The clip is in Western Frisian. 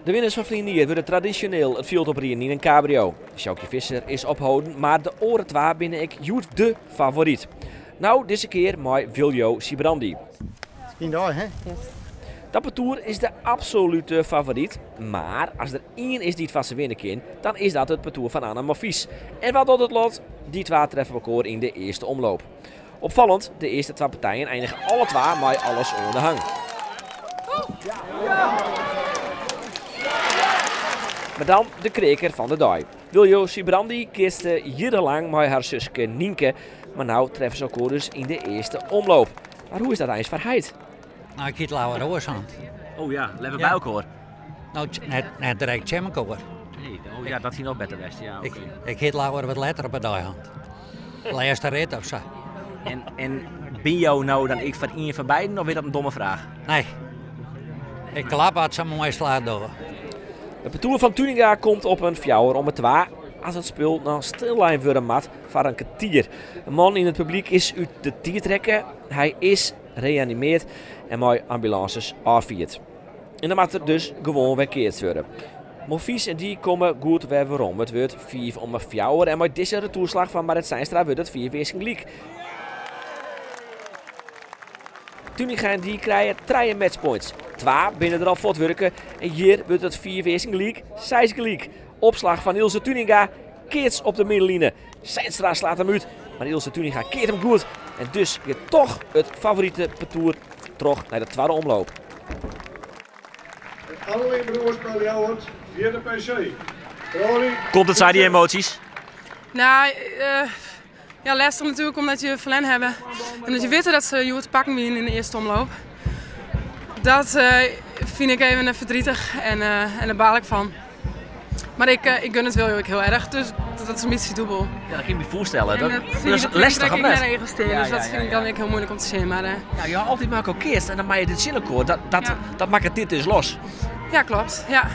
De winners fan ferline jier wurde tradisjoneel it fjild opriden yn in cabrio. Sjoukje Visser is opholden, mar de oare twa binne ek hjoed de favoryt. No, dizze kear mei Wiljo Sybrandy. Skyn dei, hè? Yes. Dat partoer is de absolute favoryt, mar as der ien is dy't fan se winne kin, dan is dat it partoer fan Anne Monfils. En wat docht it lot? Dy twa treffe elkoar yn de earste omloop. Opfallend, de earste twa partijen einige alle twa mei alles oan de hang. Mar dan de kreaker fan de dei. Wiljo Sybrandy keatste jierrenlang mei har suske Nynke, mar no treffe se elkoar dus yn de earste omloop. Mar hoe is dat eins foar heit? No, ik hie it leaver oars hân. Oh ja, leaver by elkoar. No, net direkt tsjin mekoar. Nee, oh ja, dat hie noch better west, ja. Ik, ik hie it leaver wat letter op de dei hân. Lêste rit of sa. En binne jo no dan ek foar ien fan beiden of is dat in domme fraach? Nee. Ik klap as se in moaie slach dogge. It partoer fan Tuninga komt op in fjouwer om 'e twa as it spul dan stillein wurde moat foar in kertier. In man yn it publyk is út de tiid rekke. Hy is reanimeard en mei ambulânses ôffierd. En dan moat der dus gewoan wer keatst wurde. Monfils en dy komme goed wer werom. It wurdt fiif om 'e fjouwer en mei dizze retoerslach fan Marit Zeinstra wurdt it fiif earsten gelyk. Tuninga en dy krije trije matchpoints. Twa binne der al fuortwurke en hjir wurdt it fiif earsten gelyk, seis gelyk. Opslach fan Ilse Tuninga, keats op de middenline. Zeinstra slaat him út, mar Ilse Tuninga keart him goed. En dus giet toch it favorite partoer troch nei de twadde omloop. Het Annelien Broers by Ljouwert, fjirde PC. Rory. Komt it sa, dy emoties? Nou, ja, lêstich natuerlik omdat je ferlern hawwe. En dat je witte dat se hjoed te pakken wiene yn de earste omloop. Dat fyn ik even verdrietig en en dêr baal ik fan. Mar ik, ik gun it Wiljo ek hiel erch, dus dat is in bytsje dûbel. Ja, dat kin ik my foarstelle. En Dat, dat dat is lêstich, of net? Ik stean, dus dat fyn ik dan ek hiel muoilik om te sjen. Mar, Ja, je ha altyd mei elkoar keatst en dan meie je dit tsjin elkoar. Dat, dat, Ja. dat makket dit dus los. Ja, kloppet. Ja.